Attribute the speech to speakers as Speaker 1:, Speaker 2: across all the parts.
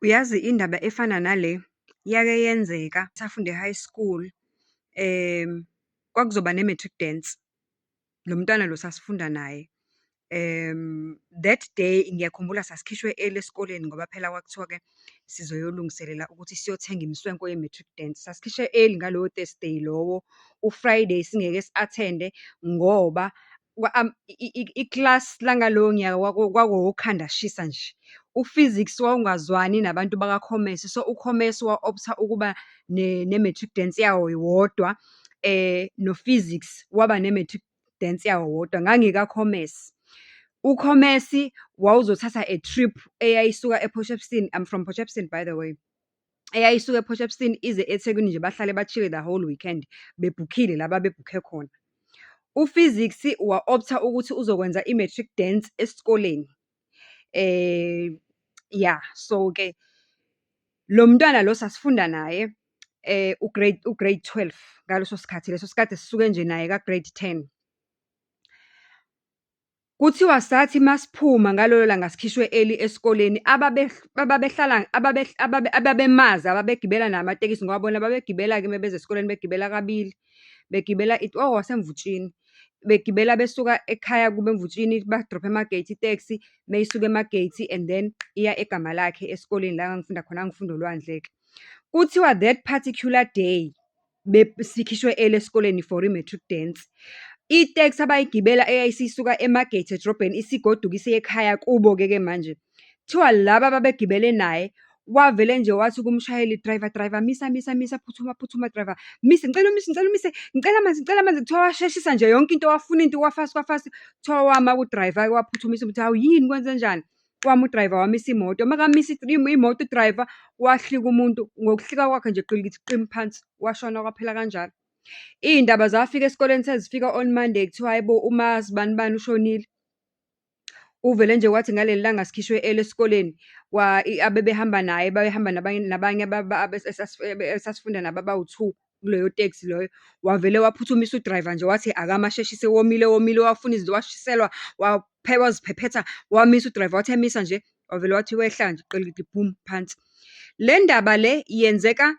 Speaker 1: Uyazi indaba efana nale, yake yenzeka ngisafunda e-high school. Kwakuzoba ne-matric dance, lo mntwana lo sasifunda naye. That day ngiyakhumbula sasikhishwe early esikoleni ngoba phela kwakuthiwa-ke sizoyolungiselela ukuthi siyothenga imiswenko ye-matric dance. Sasikhishwe early ngalowo Thursday lowo, u-Friday singeke si-athende ngoba iklasi langalowo nyaka kwakuwokhanda shisa nje. U-Physics wawungazwani nabantu baka-Commerce. So, u-Commerce wa-opt-a ukuba ne-matric dance yawo wodwa, no-Physics waba ne-matric dance yawo wodwa, ngangika-Commerce. U-Commerce wawuzothatha a trip eyayisuka e-Port Shepstone, I'm from Port Shepstone by the way. Eyayisuka e-Port Shepstone ize eThekwini nje bahlale ba-chill-e the whole weekend, bebhukhile la ababebhukhe khona. U-Physics wa-opt-a ukuthi uzokwenza i-matric dance esikoleni. Ya, so-ke, lo mntwana lo sasifunda naye u-grade, u-grade 12 ngaleso sikhathi leso sikade sisuke nje naye ka-grade 10. Kuthiwa sathi masiphuma ngalelo langa sikhishwe early esikoleni, ababehlala ababemazi, ababegibela naye amatekisi ngoba bona babegibela-ke uma beza esikoleni begibela kabili. Begibela owaseMvutshini. Begibela besuka ekhaya kubo eMvutshini, ba-drop-e eMargate itekisi, meyisuka eMargate and then iya eGamalakhe esikoleni la engangifunda khona, ngangifunda olwandle-ke. Kuthiwa that particular day, sikhishwe early esikoleni for i-matric dance. Itekisi abayigibela eyayisisuka eMargate edrobheni isigoduka isiya ekhaya kubo-ke ke manje. Kuthiwa laba ababegibele naye, wavele nje wathi kumshayeli, driver driver, misa misa misa, phuthuma phuthuma driver, mise ngicela umise, ngicela umise, ngicela amanzi, ngicela amanzi. Kuthiwa washeshisa nje yonke into, wafuna into kwa-fast kwa-fast. Kuthiwa wama u-driver-ke waphuthumisa ukuthi, hawu yini kwenzenjani? Wama u-driver wamisa imoto, makamisa imoto u-driver, wahlika umuntu, ngokuhlika kwakhe nje qilikithi qim phansi, washona kwaphela kanjalo. Iy'ndaba zafika esikoleni sezifika on Monday, kuthiwa hhayi bo, uMasibanibani ushonile. Uvele nje wathi ngaleli langa sikhishwe early esikoleni, abebehamba naye, babehamba nabanye, nabanye esasifunda nabo abawu-two kuleyo tekisi leyo. Wavele waphuthumisa u-driver nje wathi akame asheshise womile womile, wafuna izinto, washiselwa, waziphephetha, wamisa u-driver. Wathi emisa nje, wavele wathi wehla nje qilikiti bum phansi. Le ndaba le yenzeka,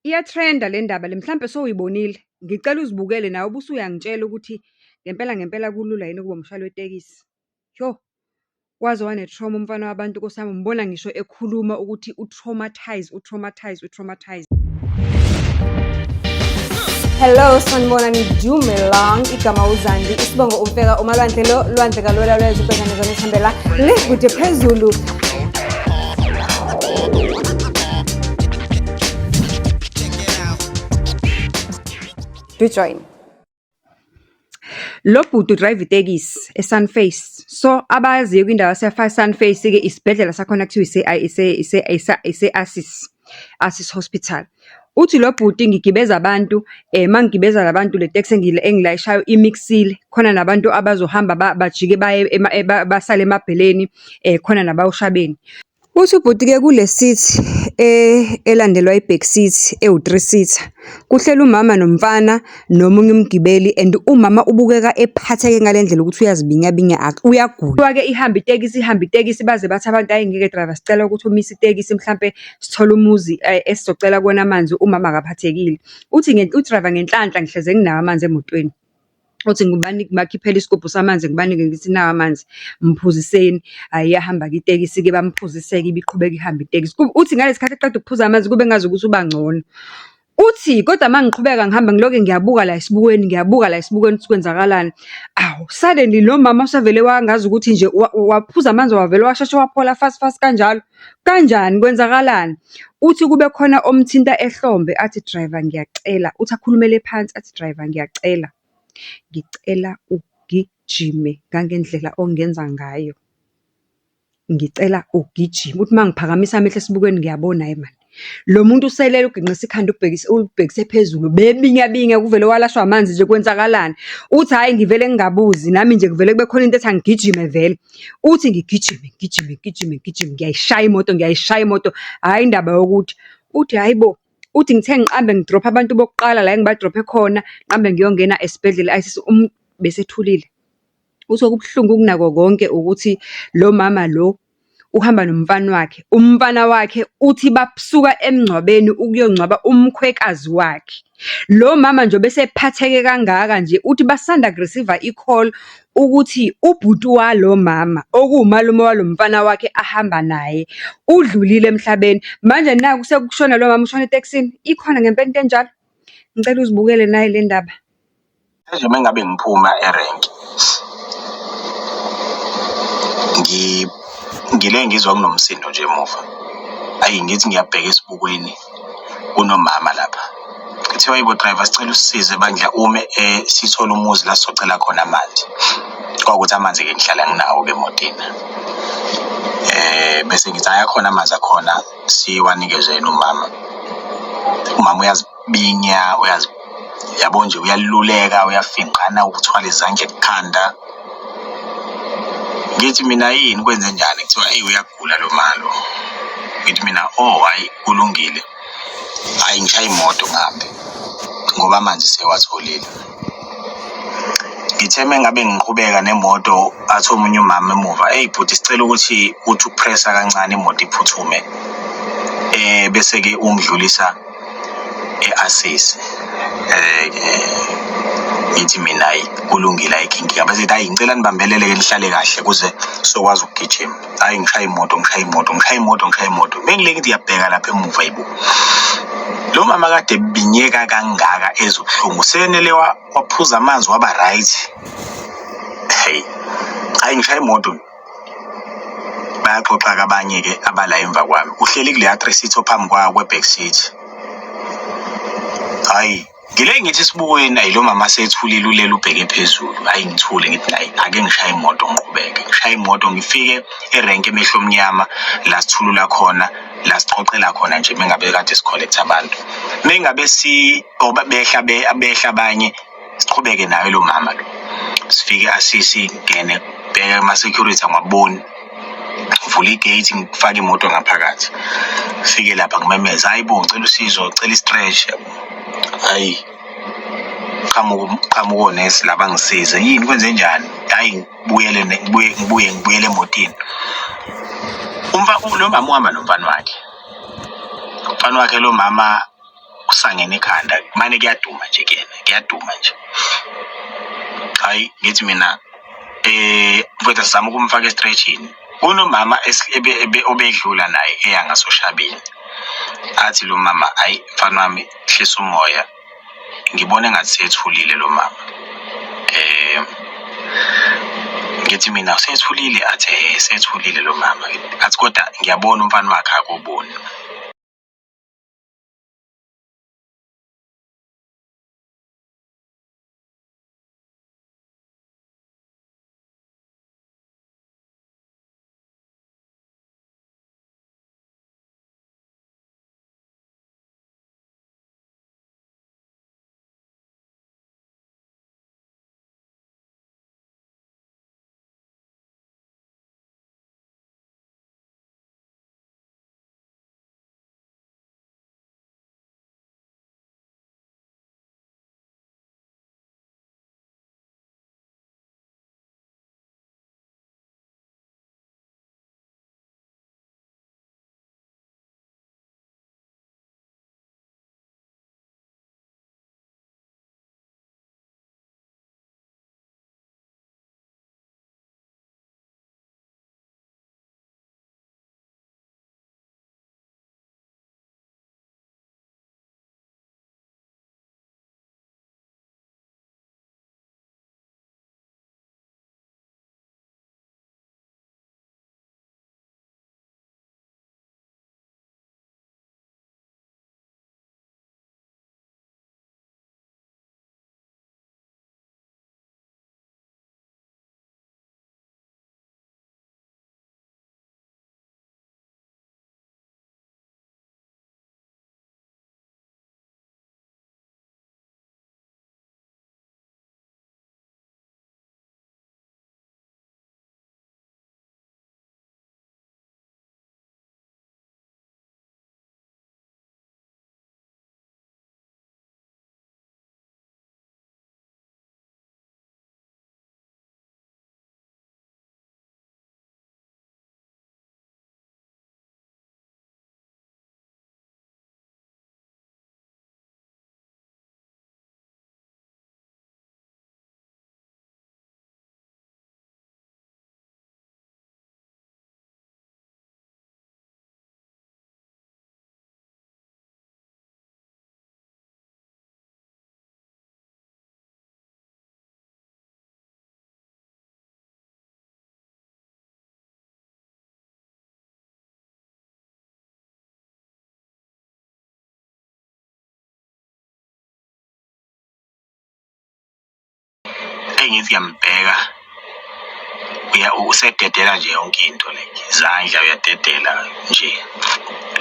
Speaker 1: iya-trend-a le ndaba le, mhlampe sewuyibonile. Ngicela uzibukele nawe ubese uyangitshela ukuthi ngempela ngempela kulula yini ukuba umshayeli wetekisi. Yoh, waze wane-trauma umfana wabantu Nkosi yami, umbona ngisho ekhuluma ukuthi u-traumatized, u-traumatized, u-traumatized. Hello, sanibonani, dumelang. Igama uZandi, isibongo uMfeka, uMalwandle lo, lwandle kalwela lwezwe ubhekane zona esihambela le kude phezulu. Do join. Lo bhuti u-drive itekisi e-Sunface. So, abaziyo kwindawo yase-Sunface-ke isibhedlela sakhona kuthiwa ise-Assisi, Assisi Hospital. Uthi lo bhuti ngigibeza abantu, uma ngigibeza la bantu le tekisi engilayishayo imikisile, khona nabantu abazohamba bajike baye basale emabheleni, khona nabaya oShabeni. Uthi ubhuti-ke kule seat elandelwa i-back seat ewu-three seater, kuhleli umama nomfana nomunye umgibeli and umama ubukeka ephatheke ngale ndlela ukuthi uyazibinyabinya uyagula. Kuthiwa-ke ihambe itekisi, ihambe itekisi baze bathi abantu, hhayi ngeke driver sicela ukuthi umise itekisi mhlampe sithole umuzi esizocela kuwona amanzi, umama akaphathekile. Uthi u-driver ngenhlanhla ngihleze nginawo amanzi emotweni. Uthi ngibakhiphele isigubhu samanzi, ngibanike ngithi nawa amanzi, mphuziseni. Hhayi iyahamba-ke itekisi-ke bamphuzise-ke ibe iqhubeka ihambe itekisi. Uthi ngalesi khathi eqeda ukuphuza amanzi kube ngazukuthi uba ngcono. Uthi, kodwa uma ngiqhubeka ngihamba ngiloke ngiyabuka la esibukweni, ngiyabuka la esibukweni ukuthi kwenzakalani. Awu, suddenly lo mama usevele wangazukuthi nje waphuza amanzi wavele washeshe waphola fast fast kanjalo. Kanjani, kwenzakalani? Uthi kube khona omthinta ehlombe athi driver ngiyacela, uthi akhulumele phansi athi driver ngiyacela, ngicela ugijime ngangendlela ongenza ngayo. Ngicela ugijime. Uthi uma ngiphakamisa amehlo esibukweni ngiyabona hhayi mani, lo muntu uselele uginqise ikhanda ubhekise, ulibhekise phezulu, ubebinyabinya kuvele walashwa amanzi nje kwenzakalani? Uthi hhayi ngivele ngingabuzi nami nje kuvele kube khona into ethi angigijime vele. Uthi ngigijime, ngigijime, ngigijime, ngigijime, ngiyayishaya imoto, ngiyayishaya imoto, hhayi indaba yokuthi. Uthi hhayi bo, uthi ngithe ngiqambe ngidropha abantu bokuqala la engibadrophe khona, ngiqambe ngiyongena esibhedlela bese ethulile. Uthi okubuhlungu kunako konke ukuthi lo mama lo Uhamba nomfana wakhe. Umfana wakhe uthi basuka emngcwabeni ukuyongcwaba umkhwekazi wakhe. Lo mama nje obesephatheke kangaka nje, uthi basanda ku-receive-a i-call ukuthi ubhuti walo mama, okuwumalume walo mfana wakhe ahamba naye, udlulile emhlabeni. Manje naku sekushona lo mama ushona etekisini. Ikhona ngempela into enjalo? Ngicela uzibukele nayi le ndaba.
Speaker 2: Manje uma ngabe ngiphuma erenki ngile ngizwa kunomsindo nje emuva. Ayi ngithi ngiyabheka esibukweni kunomama lapha. Kuthiwa hayibo driver sicela usisize bandla ume sithole umuzi la sizocela khona amanzi. Kwawukuthi amanzi-ke ngihlala nginawo-ke emotini. Bese ngithi hhayi akhona amanzi akhona siwanikeze yena umama. Umama uyazibinya uyazi yabo nje uyaluleka uyafingqana uthwala izandla ekhanda. Ngithi mina yini kwenzenjani? Kuthiwa eyi uyagula lo ma lo. Ngithi mina oh hhayi kulungile. Hhayi ngishaye imoto ngihambe ngoba amanzi sewatholile. Ngithe uma ngabe ngiqhubeka nemoto athi omunye umama emuva, eyi bhuti sicela ukuthi uthi ukuphresa kancane imoto iphuthume bese-ke ungidlulisa e-Assisi. Ngithi mina hhayi kulungile ayikho inkinga. Bese ethi hhayi ngicela nibambelele-ke nihlale kahle ukuze sizokwazi ukugijima. Hhayi ngishaye imoto, ngishaye imoto, ngishaye imoto, ngishaye imoto. Bengile ngithi ngiyabheka lapha emuva hayibo. Lo mama kade ebinyeka kangaka ezwa ubuhlungu senele waphuza amanzi waba right. Hey, hhayi ngishaye imoto. Bayaxoxa-ke abanye-ke abala emva kwami. Uhleli kuleya three seat ophambi kwe-back seat. Hhayi Ngile ngithi esibukweni ayi lo mama sethulile ulele ubheke phezulu ayi ngithule ngithi nayi ake ngishaye imoto ngiqhubeke ngishaye imoto ngifike erenki emehlo omnyama la sithulula khona la sixoxela khona nje mengabe kade si-collect abantu mengabe si oba behla behla abanye siqhubeke naye lo mama lo sifike asisi ngene bheke ama security angwaboni ngivula igate ngifake imoto ngaphakathi fike lapha ngimemeza hayi bo ngicela usizo ngicela i-stretch yabo hayi qhamuka qhamuka onesi laba ngisize yini kwenze njani hayi ngibuyele ngibuye ngibuye ngibuyele emotini umfa lo mama uhamba nomfana wakhe umfana wakhe lo mama usangene ekhanda mane kuyaduma nje kuyena kuyaduma nje hayi ngithi mina mfowethu sizama ukumfaka estretchini kunomama obedlula naye eya ngasoshabini athi lo mama hayi mfana wami hlisa umoya ngibona engathi sethulile lo mama ngithi mina usethulile athi sethulile lo mama athi kodwa ngiyabona umfana wakhe akuboni. Ayi ngithi ngiyambheka uya usededela nje yonke into like izandla uyadedela nje,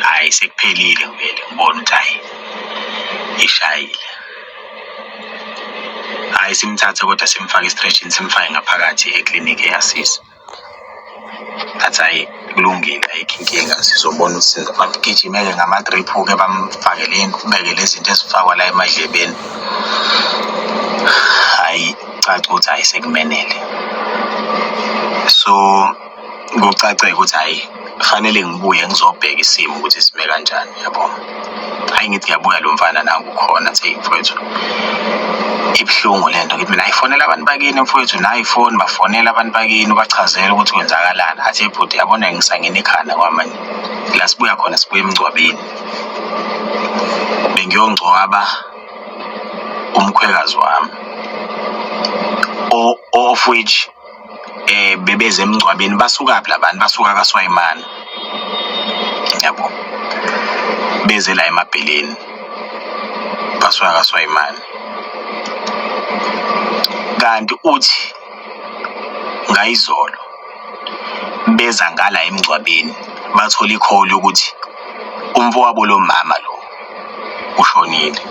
Speaker 2: hhayi sekuphelile vele ngibona ukuthi hhayi ishayile. Hhayi simthathe kodwa simfake esitretshini simfake ngaphakathi eklinikhi e-Assisi. Athi hhayi kulungile ayikho inkinga sizobona ukuthi senza bagijime-ke ngama-drip-ke bamfake le beke lezi zinto ezifakwa la emadlebeni. Hhayi caca ukuthi hhayi sekumenele. So kucace ukuthi hhayi kufanele ngibuye ngizobheka isimo ukuthi sime kanjani yabo. Hhayi ngithi ngiyabuya lo mfana nangu ukhona athi eyi mfowethu ibuhlungu le nto. Ngithi mina hhayi fonela abantu bakini mfowethu nayi ifoni bafonela abantu bakini ubachazele ukuthi kwenzakalani. Athi hheyi bhuti yabona ngisangene ekhanda ngoba manje la sibuya khona sibuya emngcwabeni. Bengiyongcwaba umkhwekazi wami of which bebeze emngcwabeni basukaphi labantu basuka kaSwayimane yabo beze la emabheleni basuka kaSwayimane kanti uthi ngayizolo beza ngala emngcwabeni bathola ikholi yokuthi umfowabo lo mama lo ushonile.